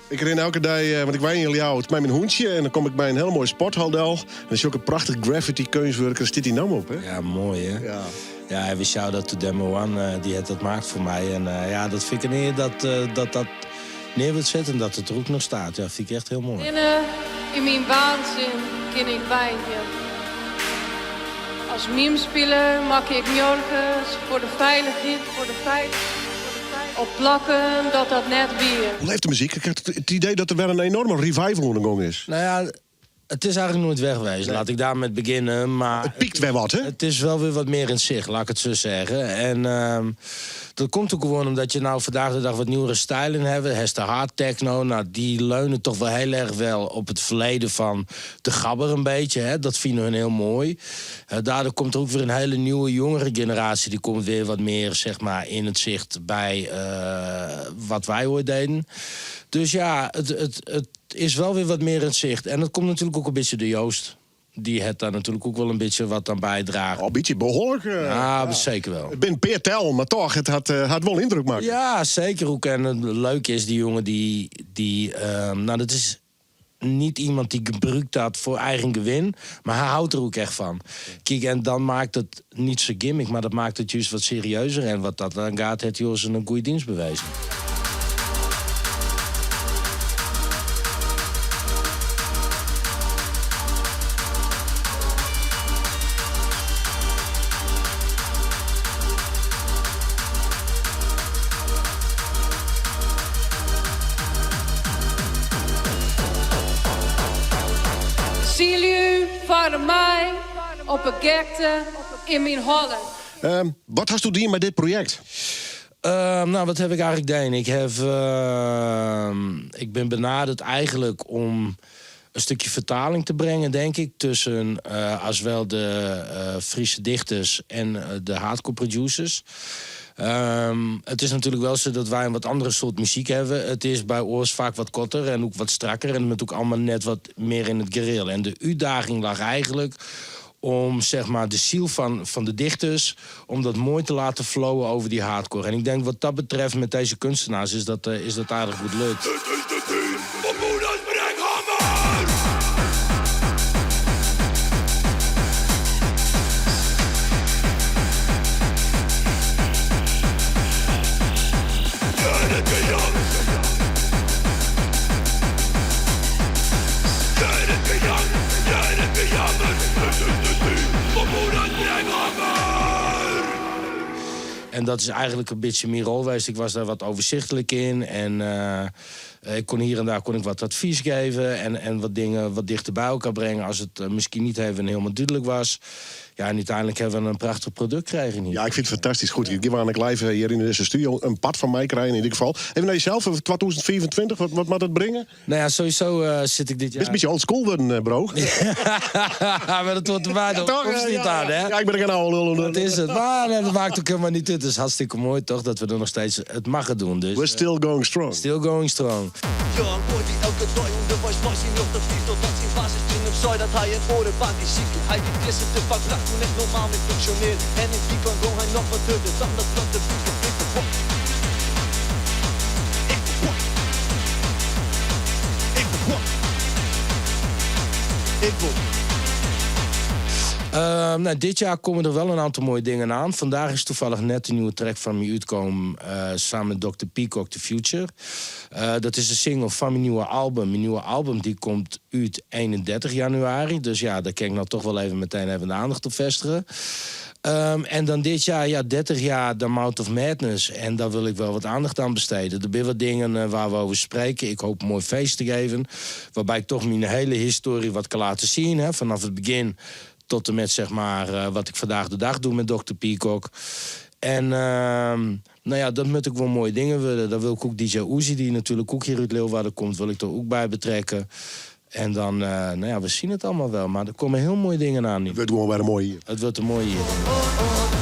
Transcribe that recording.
Ik rin elke dei, want ik wenje yn Ljouwert, mei myn hûntsje en dan kom ik by in hiele moaie sporthal del. En dan sjoch ik in prachtich graffiti keunstwurk, dêr stiet dyn namme op, hè? Ja, moai hè? Ja. Ja, even shout-out to Demo One, dy hat dat maakt foar my. En ja, dat fyn ik in ear dat dat, dat near wurdt set en dat it der ek noch staat. Ja, fyn ik echt hiel moai. Allinne yn myn waansin kin ik weinje. As mymspiler makke ik muorkes foar de feilichheid, foar de feilichheid, op plakken dat dat net wie. Hoe leeft de muzyk? Ik ha it idee dat der wer in enorme revival oan de gong is. Nou ja, it is eigenlik noait weg west, laat ik daarmee begjinne. Mar It piekt wer wat, hè? It is wol wer wat mear yn sicht, laat ik it sa sizze. En dat komt ek gewoan omdat je no fandaach de dei wat nieuwere stilen hawwe. Hast de hard techno, no, dy leune toch wol hiel erch wol op it ferleden fan de gabber in bytsje. Hè? Dat fine hun hiel moai. Dêrtroch komt der ek wer in hiele nieuwe, jongere generaasje. Dy komt wer wat mear zeg maar, yn it sicht by wat wy oait dienen. Dus ja, it is wol wer wat mear yn sicht. En dat komt natuerlik ek in bytsje de Joost. Dy hat dêr natuerlik ek wol in bytsje wat oan bydragen. Oh, in bytsje behoarlik. Ja, seker wol. It binne in pear tellen, mar toch, it hat wol yndruk makke. Ja, seker ek. En it leuke is, dy jonge, dy, no, dat is net iemand dy gebrûkt dat foar eigen gewin, mar hy hâldt der ek echt fan. Kyk, en dan makket it net sa gimmick, mar dat makket it just wat serieuzer. En wat dat dan giet, hat Joost in goede dienst bewezen. Sielju foar my op 'e gekte yn myn holle. Wat hasto dien mei dit projekt? No, wat ha ik eigenlik dien? Ik ha, ik bin benaderd eigenlik om in stikje fertaling te bringen, tink ik, tusken aswol de Fryske dichters en de hardcore producers. It is natuerlik wol sa dat wy in wat oare soart muzyk hawwe. It is by ús faak wat koarter en ek wat strakker en it moat ek allegear net wat mear yn it geril. En de útdaging lag eigenlik om zeg maar, de siel fan de dichters, om dat moai te laten flowen oer dy hardcore. En ik tink wat dat betreft mei dizze keunstners is dat aardich goed lukt. It is de tiid fan Moeders Brekhammer! En dat is eigenlik in bytsje myn rol west. Ik wie dêr wat oersichtlik yn. En ik koe hjir en dêr koe ik wat advys jaan. En wat dingen wat tichter by elkoar bringe as it miskien net even hielendal dúdlik wie. Ja, en úteinlik hawwe we in prachtich produkt krigen hjir. Ja, ik fyn it fantastysk goed. Ik gean live hjir yn dizze studio in part fan meikrije yn ieder gefal. Even nei jesels, 2025, wat moat it bringe? No ja, sowieso sit ik dit jier... Bist in bytsje old school wurden, bro. Mar dat heart derby, dan komst net oan, hè? Ja, ik bin ek in âlde lul. Dat is it. Mar dat makket ek hielendal net út. It is hartstikke moai, toch, dat we der noch steeds it meie dwaan. Dus, We're still going strong. Still going strong. Young boy dy elke dei ûnderweis mei syn rjochter fiif totdat syn baas his tsjin him sei dat hy in oare baan gie sykje. Hy wie fierstente faak brak, koe net normaal mear funksjonearje en yn 't wykein gong hy noch wat hurder dan dat platte wike. Ik wol Ik wol Ik wol Ik wol No, dit jier komme der wol in oantal moaie dingen oan. Fandaach is tafallich net in nije track fan my útkommen, samen mei Dr. Peacock The Future. Dat is de single fan myn nije album. Myn nije album dy komt út 31 januari. Dus ja, dêr kin ik no toch wol even metien even de oandacht op fêstigje. En dan dit jier, ja, 30 jier The Mouth of Madness. En dêr wol ik wol wat oandacht oan bestede. Der binne wat dingen wêr't we oer sprekke. Ik hoopje in moai feest te jaan. Wêrby't ik toch myn hiele histoarje wat kin litte sjen. Hè, fanôf it begjin oant en mei zeg maar, wat ik fandaach de dei doch mei Dr. Peacock. En no ja, dat moat ek wol moaie dingen wurde. Dêr wol ik ek DJ Uzi, dy't natuerlik ek hjir út Leeuwarden komt, wol ik der ek by betrekke. En dan, no ja, we sjogge it allegear wol. Mar der komme hiel moaie dingen oan. It wurdt gewoan wer in moai jier. It wurdt in moai jier.